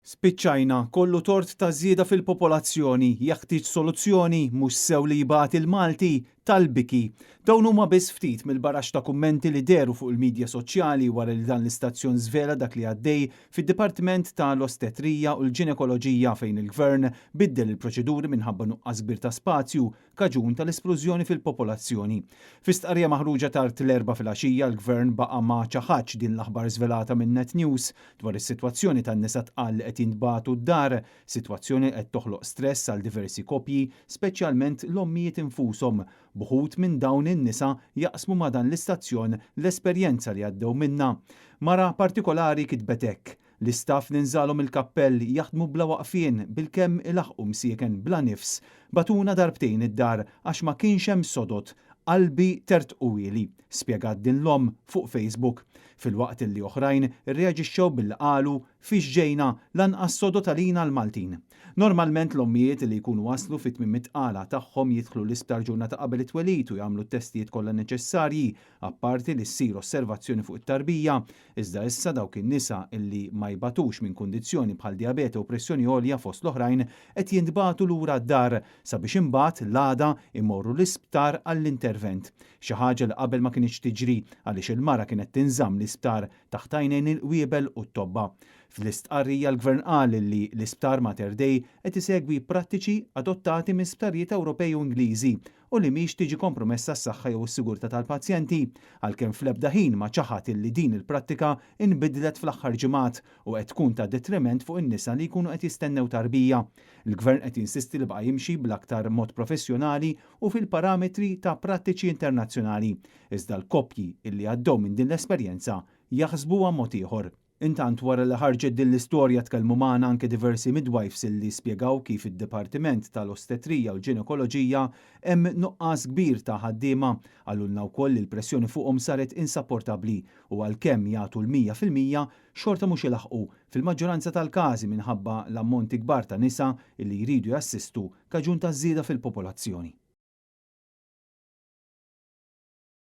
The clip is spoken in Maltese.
Spiċċajna, kollu tort ta' żieda fil-popolazzjoni, jeħtieġ soluzzjoni, mhux sew li jbati l-Malti, tal-biki. Dawn huma biss ftit mill-baraxx ta' kummenti li dehru fuq il-midja soċjali wara li dan l-istazzjon żvela dak li għaddej fid-Dipartiment ta' l-Ostetrija u l-Ġinekoloġija fejn il-Gvern biddel il-proċeduri minħabba nuqqas kbir ta' spazju kaġun tal-isplużjoni fil-popolazzjoni. Fi stqarrija maħruġa tard l-Erbgħa filgħaxija, l-Gvern baqa' ma ċaħadx din l-aħbar żvelata minn Net News dwar is-sitwazzjoni tan-nisa tqal li qed jintbagħtu d-dar, sitwazzjoni li qed toħloq stress għal diversi koppji, speċjalment l-ommijiet infushom, b'uħud minn dawn in-nisa jaqsmu ma' dan l-istazzjon l-esperjenza li għaddew minnha. Mara partikolari kitbet hekk, L-istaff ninżalhom il-kappell jaħdmu bla waqfien bilkemm ilaħħqu msieken bla nifs. Bagħtuna darbtejn id-dar għax ma kienx hemm sodod. Qalbi tertquhieli, spjegat din l-omm fuq Facebook. Filwaqt li oħrajn irreaġixxew billi qalu Fiex ġejna, lanqas sodod għalina l-Maltin. Normalment l-ommijiet li jkunu waslu fi tmiem it-tqala tagħhom jidħlu l-isptar ġurnata qabel it-twelid u jagħmlu t-testijiet kollha neċessarji, apparti li ssir osservazzjoni fuq it-tarbija, Iżda issa dawk in-nisa li ma jbatux minn kundizzjoni bħal dijabete u pressjoni għolja fost l-oħrajn qed jintbagħtu lura d-dar sabiex imbagħad l-għada jmorru l-isptar għall-intervent. Xi ħaġa li qabel ma kinitx tiġri għaliex il-mara kienet tinżamm l-isptar taħt għajnejn il-qwiebel u t-tobba. Fl-istqarrija l-Gvern qal li l-Isptar Mater Dei qed isegwi prattiċi adottati minn sptarijiet Ewropej u Ingliżi u li mhix tiġi kompromessa s-saħħa jew is-sigurtà tal-pazjenti, għalkemm fl-ebda ħin ma ċaħad illi din il-prattika nbidlet fl-aħħar ġimgħat u qed tkun ta' detriment fuq in-nisa li jkunu qed jistennew tarbija. Il-Gvern qed jinsisti li baqa' jimxi bl-aktar mod professjonali u fil-parametri ta' prattiċi internazzjonali, iżda l-koppji illi għaddew minn din l-esperjenza jaħsbuha mod ieħor. Intant wara li ħarġet din l-istorja tkellmu magħna anke diversi midwives illi spjegaw kif id-Dipartiment tal-Ostetrija u l-Ġinekoloġija hemm nuqqas kbir ta' ħaddiema. Qalulna wkoll li l-pressjoni fuqhom saret insapportabbli u għalkemm jagħtu l-100% xorta mhux ilaħħqu fil-maġġoranza tal-każi minħabba l-ammonti kbar ta' nisa illi jridu jassistu kaġun taż-żieda fil-popolazzjoni.